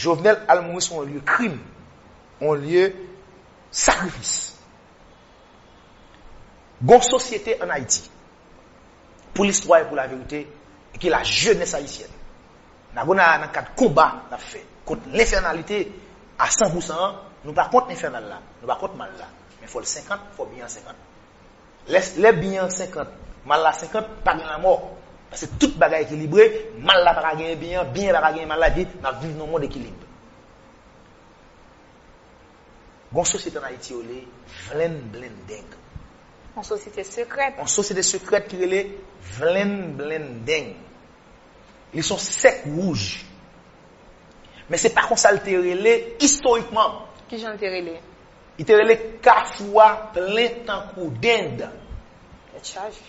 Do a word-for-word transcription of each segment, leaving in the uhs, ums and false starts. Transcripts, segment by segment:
Jovenel al mouri sou yon lye krim, yon lye sakrifis. Gon sosyete ann Ayiti, pou listwa e pou laverite, e ki lajenès ayisyèn. Nagonaya nan kad konba n ap fè kont lenfènalite a san pou san an, nou pa kont enfènal la, nou pa kont mal la, men fò l senkant, fò byen an senkant. Lè, lè byen an senkant, mal la senkant, pa gen lanmò. Paske tout bagay ekilibre, mal la pa ka genyen byen an, byen an pa ka genyen mal la, epi n ap viv nan yon mond ekilib. Gon sosyete ann Ayiti yo rele Vlenn Blenndeng. Yon sosyete sekrèt. Yon sosyete sekrèt ki rele Vlenn Blenndeng. Li se yon sèk wouj. Men se pa konsa l te rele istorikman. Kijan l te rele? Li te rele Kafou a plen tankou dend. Tèt chaje.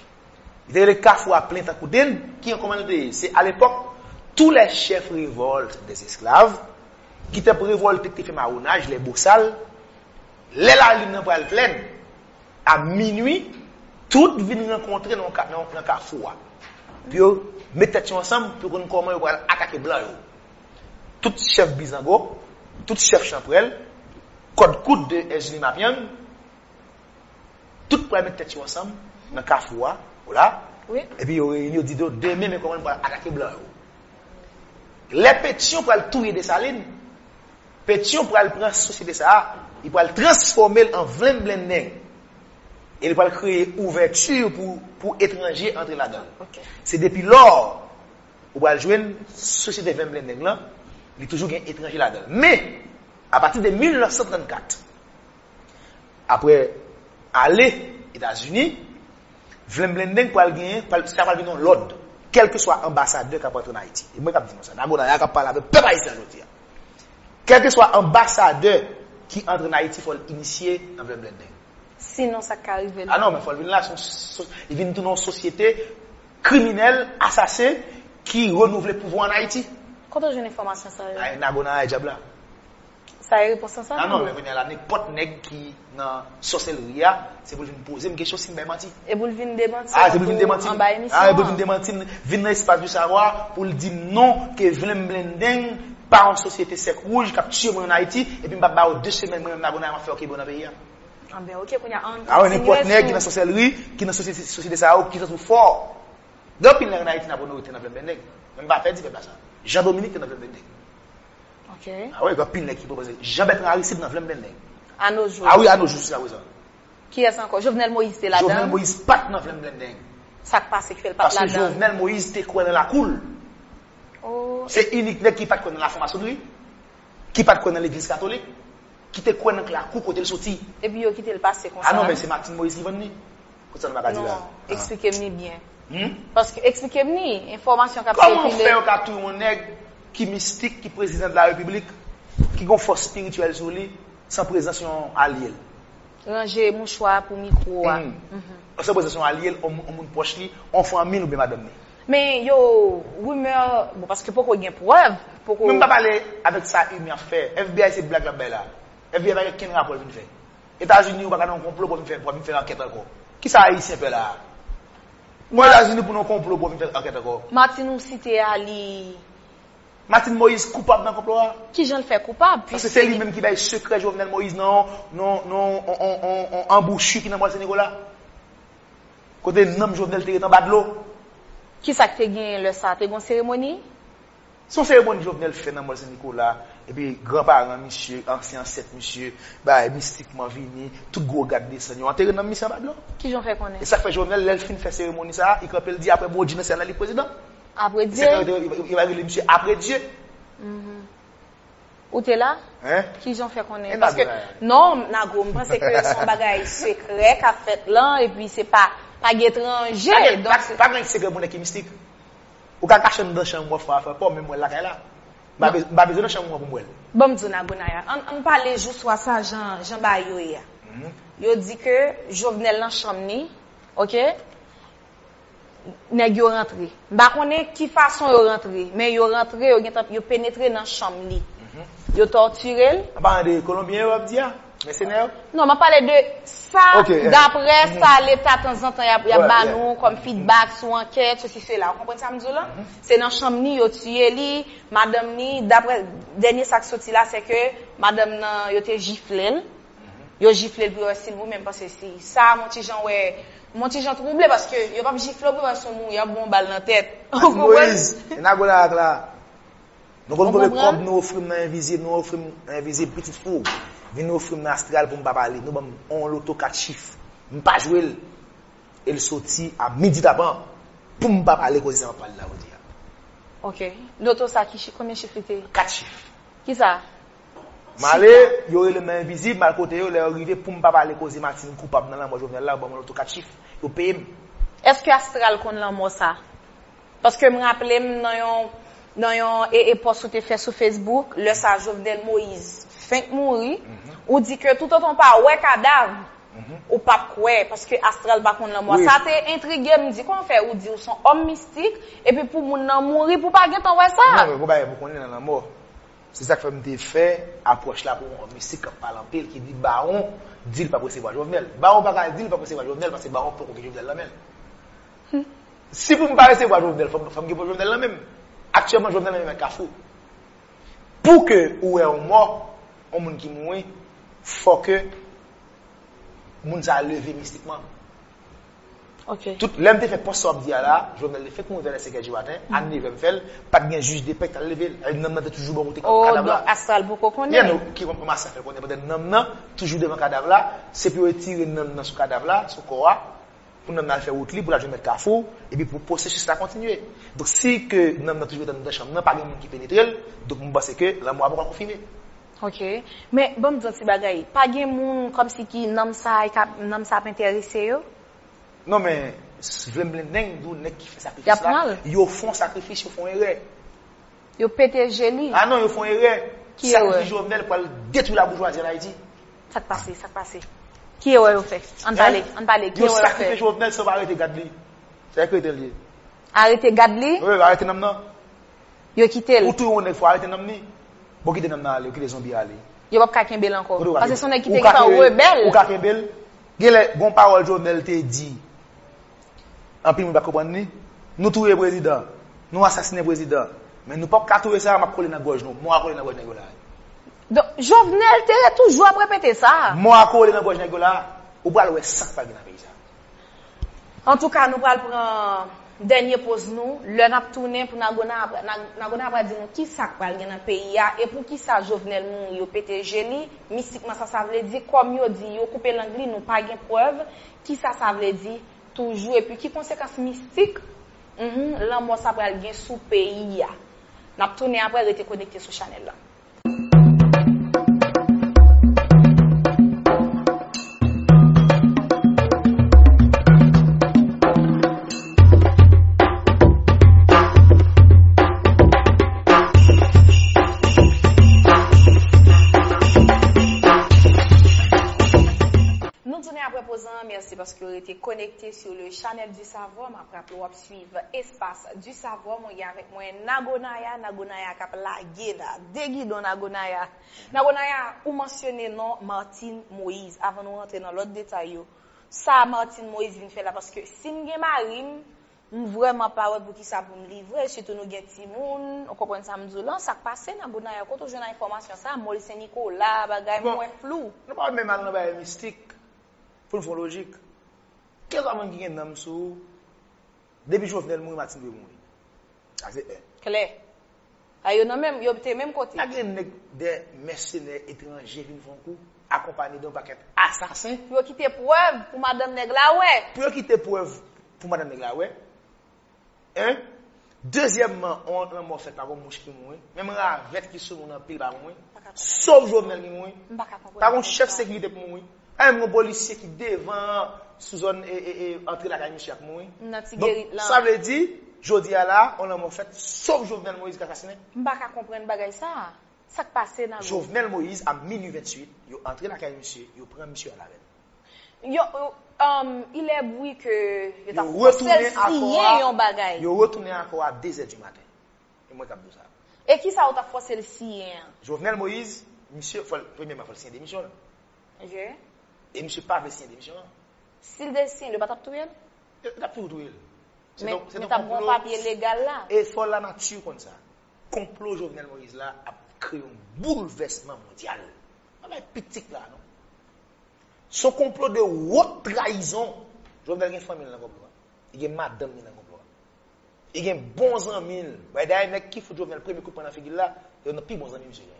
Li te rele Kafou a plen tankou dend, ki an kòman l te ye? Se alepòk, tous les chefs révoltes des esclaves, ki t ap revòlte, ki te fè mawonaj, les bossal, lè lalin nan pral plèn, a minui, tout vin rankontre nan, ka- nan, nan kafou a. Pou yo met tèt yo ansanm, pou yo konn kòman yo pral atake blan yo. Tout chèf bizango, tout chèf chanpwèl, kòd koud de Èzili Mapyann, tout pral met tèt yo ansanm nan kafou a, ou la, Wi. Epi yo reyini, yo di, demen, men kòman nou pral atake blan yo. Lè Petyon pral touye Desalin, Petyon pral pran sosyete sa a, li pral transfòme l an Vlenn Blenndeng. E li pral kreye ouvèti pou, pou etranje antre ladan l. Ok. Se depi lò ou pral jwenn sosyete Vlenn Blenndeng lan, li toujou gen etranje ladan l. Men, apati de mil nèf san trannkat, apre ale Etazini, Vlenn Blenndeng pral genyen, pral, sa pral vin yon lòd. Kèlkeswa anbasadè k ap antre ann Ayiti. E mwen k ap di nou sa. Nagonaya k ap pale avèk pèp ayisyen an jodi a. Kèlkeswa anbasadè ki antre ann Ayiti, fò l inisye nan Vlenn Blenndeng. Sinon, sa k ka rive la? Ah non, men fò l vin la, se yon so- li vin tounen yon sosyete kriminèl, asasen, ki renouvle pouvwa ann Ayiti. Kote w jwenn enfòmasyon sa yo? Ay, Nagonaya e dyab la. Sa e repons lan sa? Ah non, men kounye a la, nenpòt nèg ki nan sòsèlri a, se pou l vin poze m kesyon si m bay manti. E pou l vin demanti Ah, se pou l vin demanti m. Anba emisyon an. Ah, e pou l vin demanti m, vin nan espas du savoir, pou l di m non, ke Vlenn Blenndeng pa yon sosyete sèk wouj k ap tiye moun ann Ayiti, epi m p ap ba yo de semèn, mwen menm Nagonaya, m ap fè yo kenbe w nan peyi a. Ah ben, ok, kounye a, ann kontinye sou. Ah wi, nenpòt nèg ki nan sòsèlri, ki nan sosyete, sosyete sa yo, ki santi w fò. Gen anpil nèg ann Ayiti n ap onore te nan Vlenn Blenndeng. Men m pa pè di pèp la sa. Jean Dominique te nan Vlenn Blenndeng. Ok. Ah wi, gen anpil nèg ki pwopoze. Jean Bertrand Aristide nan Vlenn Blenndeng. A nos jours. Ah wi, a nos jours, jiskaprezan. Kiyès ankò? Jovenel Moïse te ladan? Jovenel Moïse pa t nan Vlenn Blenndeng. Sa k pase k fè l pa t ladan? Paske Jovenel Moïse te kwè nan lakou l. Oh. Se inik nèg ki pa t kwè nan lafranmasonri, ki pa t kwè nan legliz katolik, ki te kwè nan lakou kote l soti. Epi yo kite l pase konsa? Ah non, men se Martine Moïse ki vann li. Kot sa nou pa ka di la? Non, eksplike m li byen. Hmm? Paske, eksplike m li, enfòmasyon k ap sikile. Kòman fè yo ka touye yon nèg ki mistik, ki prezidan de la repiblik, ki gon fòs espirityèl sou li, san prezans yon alye l? Ranje mouchwa pou mikwo a. Hmm. Mhm. San prezans yon alye l, yon, yon moun pwòch li, yon fanmi l oubyen madanm li. Men yo, rimè, bon, paske poko gen prèv, poko. Men m pa pale avèk sa rimè ap fè. F B I se blag l ap bay la. F B I pa gen kenn rapò l vin fè. Etazini, ou pa ka nan yon konplo pou w vin fè, pou w vin fè ankèt ankò. Kisa Ayisyen pè la a? Mwen Etazini pou nan konplo pou w vin fè ankèt ankò. Martine ou site a, li Martine Moïse koupab nan konplo a? Kijan l fè koupab? Paske se li menm ki bay sekrè Jovenel Moïse nan, nan, nan, on, on, on, on anbouchi ki nan Mòn Sen Nikola. Kote nanm Jovenel te ret anba dlo. Kisa k te genyen lè sa a? Te gon seremoni? Se yon seremoni Jovenel fè nan Mòn Sen Nikola, epi granparan misye, ansyen ansèt misye, bay mistikman vini, tout gwo gad desann, yo antere nanm misye anba dlo. Kijan w fè konnen? E sa k fè Jovenel, lè l fin fè seremoni sa a, li kanpe, l di, apre Bondye nan syèl la, li prezidan. Apre Dye? Se, yo, yo, yo, yo rele misye apre Dye. Mhm. Ou te la? Hein? Kijan w fè konnen? E Paske, Nagonaya. Non, Nago, m panse ke se yon bagay sekrè k ap fèt lan, epi se pa, pa gen etranje, Pa gen, donk pa, se pa gen sekrè pou nèg ki mistik. Ou ka kache anndan chanm ou, fè afè pa w, men m wè l lakay la. M pa bez- m pa bezwen nan chanm ou an pou m wè l. Ban m di w, Nagonaya, ann, ann pale jou swa sa jan, jan bagay yo ye a. Mhm. Yo di ke Jovenel nan chanm li, ok? Nèg yo rantre. M pa konnen ki fason yo rantre, men yo rantre, yo gentan, yo penetre nan chanm li. Mhm. Yo tòtire l. An palan de Kolonbyen yo ap di a? Mèsenè yo? Non, m ap pale de sa, dapre sa Leta tanzantan y ap, y ap ba nou kòm feedback sou ankèt, sesi, sela. Ou konprann sa m di w la? Se nan chanm ni yo tiye li, madanm ni, dapre dènye sa k soti la, se ke madanm nan, yo te jifle l. Yo jifle l pou yo wè si l mouri, men m panse si sa, m on ti jan wè, m on ti jan twouble, paske yo p ap jifle w pou yo wè si w mouri, y ap ba w bal nan tèt. Ou konprann? Moyiz, e Nago la ak la. Nou konn konbyen kòb nou ofri m nan envizib, nou ofri m nan envizib, pitit fou. Vin ofri m nan astral pou m pa pale. Nou ban m on loto kat chif. M pa jwe l. E l soti a midi tapan. Pou m pa pale koze sa m ap pale la jodi a. Ok. Loto sa, ki chif, konbyen chif li te ye? Kat chif. Kisa? M ale, yo rele m nan envizib, m al kote yo, lè yo rive, pou m pa pale koze Martine koupab nan lanmò Jovenel la, yo ban m yon loto kat chif. Yo peye m. Èske astral konn lanmò sa? Paske m raple m nan yon, nan yon e, e pòs ou te fè sou Facebook, lè sa Jovenel Moïse fenk mouri, ou di ke toutotan w pa wè kadav, ou p ap kwè, paske astral pa konn lanmò. Wi. Sa te entrige m, m di, kòman fè ou di ou se yon òm mistik, epi pou moun nan mouri, pou w pa gentan wè sa? Non, men gon bagay pou konnen nan lanmò. Se sa k fè m te fè apwòch la pou yon òm mistik k ap pale anpil, ki di Bawon di l p ap resevwa Jovenel. Bawon pa ka di l p ap resevwa Jovenel, paske Bawon poko gen Jovenel nan men l. Si pou m pa resevwa Jovenel, fò m, fò m gen pou Jovenel nan men m. Aktyèlman, Jovenel nan men Mèt Kafou. Pou ke ou wè yon mò, yon moun ki mouri, fò ke moun sa a leve mistikman. Ok. Tout, lè m te fè pòs sa w ap di a la, Jovenel te fèk mouri vè lè senk è di maten, a nèf è m fè l, pa t gen jij depè k t al leve l. Sa vle di nanm nan te toujou bò kote kadav la. Oh, donk astral poko konnen. Byen, nou, ki kòmanse fè l konnen pandan nanm nan toujou devan kadav la, se pou yo retire nanm nan sou kadav la, sou kò a, pou nanm nan al fè wout li, pou l al jwenn Mèt Kafou, epi pou pwosesis la kontinye. Donk, si ke nanm nan toujou ret anndan chanm nan, pa gen moun ki penetre l, donk mwen panse ke lanmò a poko konfime. Ok. Men, ban m di yon ti bagay. Pa gen moun kòmsi ki nanm sa a, nanm sa ap enterese yo? Non, men, s-, vle m plenn nèg, m di w nèg ki fè sakrifis la, yo fè yon sakrifis, yo fè yon erè. Yo pete je li. Ah non, yo fè yon erè. Ki erè? Sakrifis Jovenel pral detwi laboujwazi ann Ayiti. Sa k pase? Sa k pase? Ki erè yo fè? Ann pale, ann pale. Ki erè yo fè? Yo sakrifye Jovenel san yo pa arete gad li. Se kreten l ye. Arete gad li? Wi, arete nanm nan. Yo kite l. Ou touye yon nèg, fò arete nanm ni. Bon, kite nanm nan ale, ou kite zonbi a ale. Yo p ap ka kenbe l ankò. Paske se yon nèg ki te gentan rebèl. Ou ka kenbe l. Genlè, gon pawòl Jovenel te di. Anpil moun pa konprann li. Nou touye prezidan. Nou asasinen prezidan. Men nou p ap ka touye sa, m ap kole nan gòj nou. Mò a kole nan gòj nèg yo la. Donk, Jovenel te toujou ap repete sa. Mò a kole nan gòj nèg yo la. Ou pral wè sa k pral gen nan peyi sa. Antouka, nou pral pran dènye poz nou. Lè n ap tounen pou Nagona ap, Nag-, Nagona ap pral di nou kisa k pral gen nan peyi a e poukisa Jovenel mouri, yo pete je li. Mistikman, sa sa vle di, kòm yo di yo koupe lang li, nou pa gen prèv. Kisa sa vle di toujou, epi ki konsekans mistik, mhm, lanmò sa pral gen sou peyi a? N ap tounen apre, rete konekte sou chanèl la. Nou tounen apre poz lan, mèsi paske w rete konekte sou le Channel du Savoir. M ap raple w ap swiv Espas du Savoir. Mwen gen avèk mwen Nagonaya. Nagonaya k ap lage la. De gidon Nagonaya. Nagonaya, ou mansyone non Martine Moïse. Avan nou rantre nan lòt detay yo, sa Martine Moïse vin fè la, paske si m gen mari m, m vrèman pa wè poukisa pou m livre, sitou nou gen timoun, ou konprann sa m di w lan, sa k pase Nagonaya, kote w jwenn enfòmasyon sa, Mòl Sen Nikola, bagay, m wè flou. Nou pa menm al nan bagay mistik, pou n fè yon lojik. Kèlkeswa moun ki gen nanm sou ou, depi Jovenel mouri, Martine dwe mouri. Sa se en. Klè. A yo nan menm, yo te menm kote. Pa gen nèg, de mèsenè etranje vin fè yon kou, akonpaye de yon pakèt asasen. Pou yo kite prèv pou madanm nèg la wè. Pou yo kite prèv pou madanm nèg la wè. En. Dezyèmman, on lanmò fèt pa gon mouch ki mouri. Menm ravèt ki sou moun anpil pa mouri. Sof Jovenel ki mouri. Pa gon chèf sekirite pou mouri. Pa menm gon polisye ki devan an, sou zòn e, e, e, antre lakay misye ap mouri. Donk, sa vle di, jodi a la, on lanmò fèt, sof Jovenel Moïse ki asasinen. M pa ka konprann bagay sa. Sa k pase nan Jovenel Moïse, a minui venntuit, yo antre lakay misye, yo pran misye al avè l. Yo, yo, um, il est bruit que yo t ap fòse l siyen yon bagay. Yo retounen ankò a dezè di maten. E mwen k ap di w sa. E kisa yo t ap fòse l siyen an? Jovenel Moïse, misye, fò l, premyèman, fò l siyen demisyon l. Ok. E misye pa vle siyen demisyon an. Si l te siyen, yo pa t ap touye l? Yo t ap toujou touye l. Se Men yon- se men yon t ap gen yon konplo. Papye legal la. E fò lanati konn sa. Konplo Jovenel Moïse la ap kreye yon boulvèsman mondyal. Pa bay pitit la, non. Se yon konplo de wot trayizon. Jovenel gen fanmi l nan konplo a. Li gen madanm li nan konplo a. Li gen bon zanmi l. Bay dayè nèg ki fout Jovenel premye kout pwen nan figi l la, yo nan pi bon zanmi misye genyen.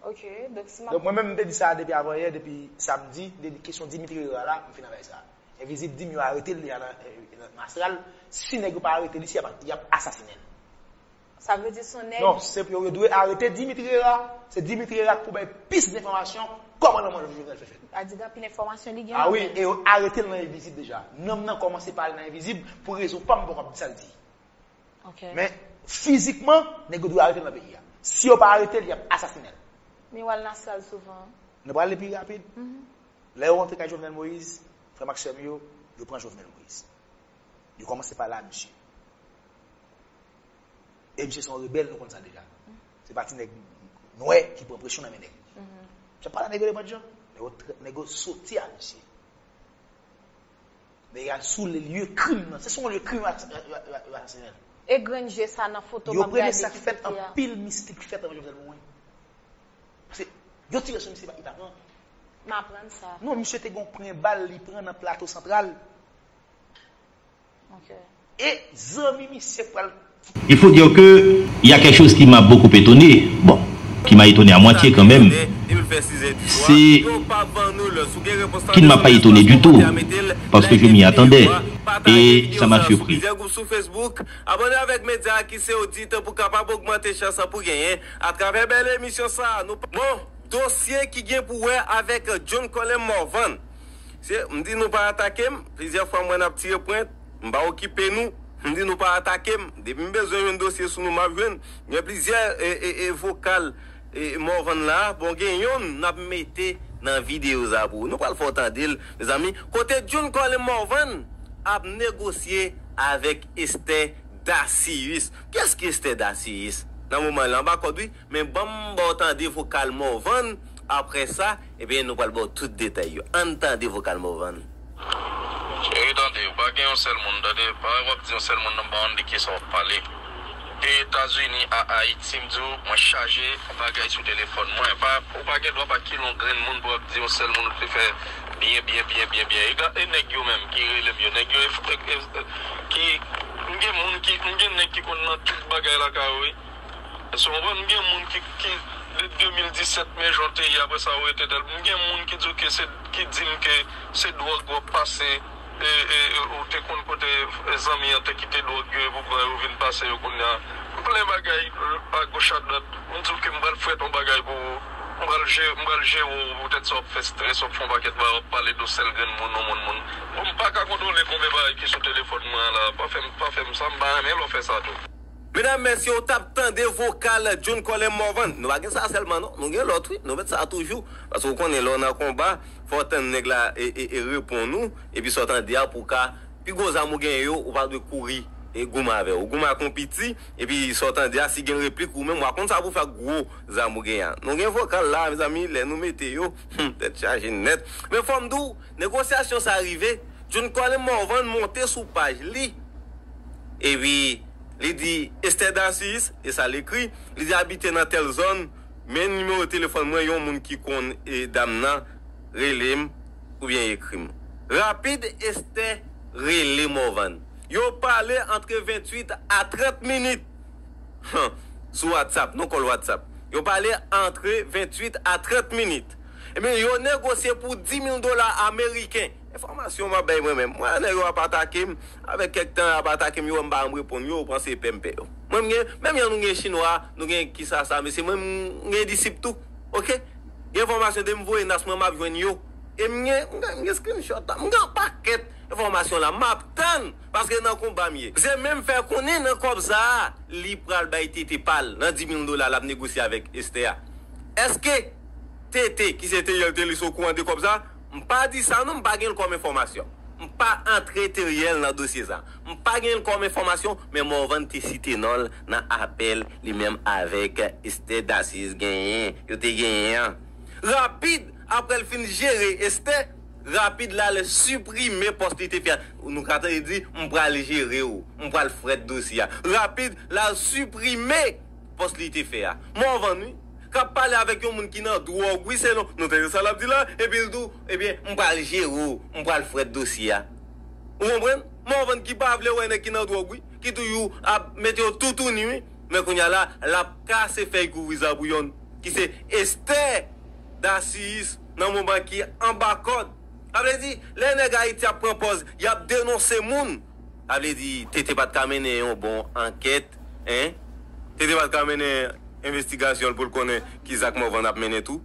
Ok, donk si m ap Donk mwen menm m te di sa depi avanyè, depi samdi, m te di kesyon Dimitri Herrera la, m fin avèk sa. Envizib di m yo arete l deja nan, eh, nan Mastral. Si nèg yo pa arete l isi, y ap, y ap asasinen l. Sa vle di se yon nèg Non, se pou yo dwe arete Dimitri Herrera. Se Dimitri Herrera ki pou bay plis enfòmasyon kòman lanmò Jovenel fè fèt. A di gen anpil enfòmasyon li gen Ah nan wi, men l. E yo arete l nan Envizib deja. Nonm nan kòmanse pale nan Envizib pou rezon pa m poko ap di sa l di. Ok. Men fizikman, nèg yo dwe arete l nan peyi a. Si yo pa arete l, y ap asasinen l. Men w al nan sal souvan. Nou pral li pi rapid. Lè yo rantre kay Jovenel Moïse, frè m ak sè m yo, yo pran Jovenel Moïse. Yo kòmanse pale a misye. E misye se yon rebèl, nou konn sa deja. Se pa ti nèg nwè ki pran presyon nan men nèg. Misye pale a nèg yo nenpòt jan. Nèg yo tr- nèg yo soti a misye. Nèg yo al sou lye krim nan. Se sou yon lye krim yo asasinen l. E grenn je sa nan foto Yo m ap premye gade sa k ki fèt pete a. Anpil mistik fèt anvan Jovenel mouri. Paske yo tire sou misye li pa pran. M aprann sa. Non, misye te gen yon pwen bal li pran nan Plato Santral. Ok. E zanmi misye pral Il faut dire que il y a quelque chose qui m'a beaucoup étonné, bon, qui m'a étonné à moitié quand même, c'est qui ne m'a pas étonné du tout, parce que je m'y attendais, et ça m'a surpris. Abone avèk medya ki se odit pou kapab ogmante chans pou genyen atravè bèl emisyon sa. Nou bon, dosye ki gen pou wè avèk John Colin Morvan. Se, m di nou pa atake m, plizyè fwa m wè n ap tire pwent, m pa okipe nou, m di nou pa atake m, depi m bezwen jwenn dosye sou nou m ap jwenn, gen plizyè e, e, e vokal e, Morvan la, bon gen yonn n ap mete nan videyo sa pou ou. Nou pral fè w tande l, mezanmi, kote John Colin Morvan ap negosye avèk Esther Dacirius. Kiyès ki Esther Dacirius? Nan moman la, anba kòd wi, men ban m ba w tande vokal Morvan. Apre sa, ebyen, nou pral ba w tout detay yo. Ann tande vokal Morvan. Cheri, tande, ou pa gen yon sèl moun, tande, pa w ap di yon sèl moun nan ba w ann de kisa w ap pale. De Etazini a Ayiti, m di w, mwen chaje bagay sou telefòn mwen. Pa, ou pa gen dwa pa kile yon grenn moun pou w ap di yon sèl moun ou te fè byen, byen, byen, byen, byen. E, e nèg yo menm ki rele m yo, nèg yo e, e, e, ki, m gen moun ki, m gen nèg ki konn nan tout bagay lakay ou, wi. Èske w konprann? M gen moun ki, ki, de de mil disèt, men jan w te ye, apre sa, ou rete tèl. M gen moun ki di w ke se, ki di m ke se dwòg w ap pase, e, e, e, ou te konn kote, e, zanmi an te kite dwòg yo, e pou blan yo vin pase yo kounye a. M plen bagay, e, agoch adwat. M di w ke m pral fèt yon bagay pou ou. M pral je-, m pral jere w, poutèt sa w ap fè estrès, w ap fè yon pakèt bagay, w ap pale de yon sèl grenn moun, yon moun, moun. Bon, m pa ka kontwole konbyen bagay ki sou telefòn mwen an la. Pa fè m, pa fè m sa, m pa renmen lè w fè sa tou. Medam, mesye, w t ap tande vokal John Colin Morvan. Nou pa gen sa sèlman, non. Nou gen lòt, wi. Nou met sa toujou. Paske w konnen, lè w nan konba, fò w tann nèg la e, e, e reponn ou. Epi sa w tande a pou w ka. Pi gwo zam ou genyen yo, ou pa dwe kouri e goumen avè yo. Ou goumen ak yon piti, epi sa w tande a, si gen replik, ou menm, w a konn sa pou w fè ak gwo zam ou genyen an. Nou gen vokal la, mezanmi, lè nou mete yo, hmm, tèt chaje nèt. Men fò m di w, negosyasyon sa rive, John Colin Morvan monte sou paj li. Epi, li di, Esther Dacirius, e sa l ekri, li di abite nan tèl zòn, men nimewo telefòn mwen, yon moun ki konn e dam nan, rele m oubyen ekri m. Rapid, Esther rele Morvan. Yo pale antre venntuit a trant minit. Sou WhatsApp, non kòl WhatsApp. Yo pale antre venntuit a trant minit. Ebyen, yo negosye pou di mil dola ameriken. Enfòmasyon m ap bay mwen menm. Mwen, nèg yo ap atake m. Avèk kèk tan, y ap atake m, yo wè m pa janm reponn yo, yo panse pè m pè yo. Mwen, m gen, menm jan nou gen chinwa, nou gen kisa sa, mesye, mwen, m gen disip tou. Oke? Gen enfòmasyon de m voye nas mwen, m ap jwenn yo. E m gen, m gen, m gen screenshot la, m gen pakèt enfòmasyon la, m ap tann, paske nan konba m ye. Se menm fè konnen nan kòb sa a, li pral bay T T pa l, nan di mil dola l ap negosye avèk Esther a. Èske T T, ki se Teriel Telus, okouran de kòb sa? M pa di sa non, m pa gen l kòm enfòmasyon. M pa antre Teriel nan dosye sa. M pa gen l kòm enfòmasyon, men Morvan te site non l nan apèl li menm avèk Esther Dacirius genyen, yo te genyen an. Rapid, apre l fin jere Esther, rapid l al siprime pòs li te fè a. Nou ka tande di, "M pral jere w, m pral frèt dosye a." Rapid l al siprime pòs li te fè a. Morvan, wi, k ap pale avèk yon moun ki nan dwòg, wi, selon nou tande sa l ap di la, epi l di w, "Ebyen, m pral jere w, m pral frèt dosye a." Ou konprann? Morvan ki pa vle wè nèg ki nan dwòg, wi, ki toujou ap mete yo toutouni, wi. Men kounye a la, l ap kase fèy kouvri zabouyon, ki se Esther Dacius, nan moman ki anba kòd. Sa vle di, lè nèg Ayiti ap pran pòz, y ap denonse moun. Sa vle di, T T pa t ka mennen yon bon ankèt, en? T T pa t ka mennen envestigasyon l pou l konnen ki zak Morvan ap mennen tou.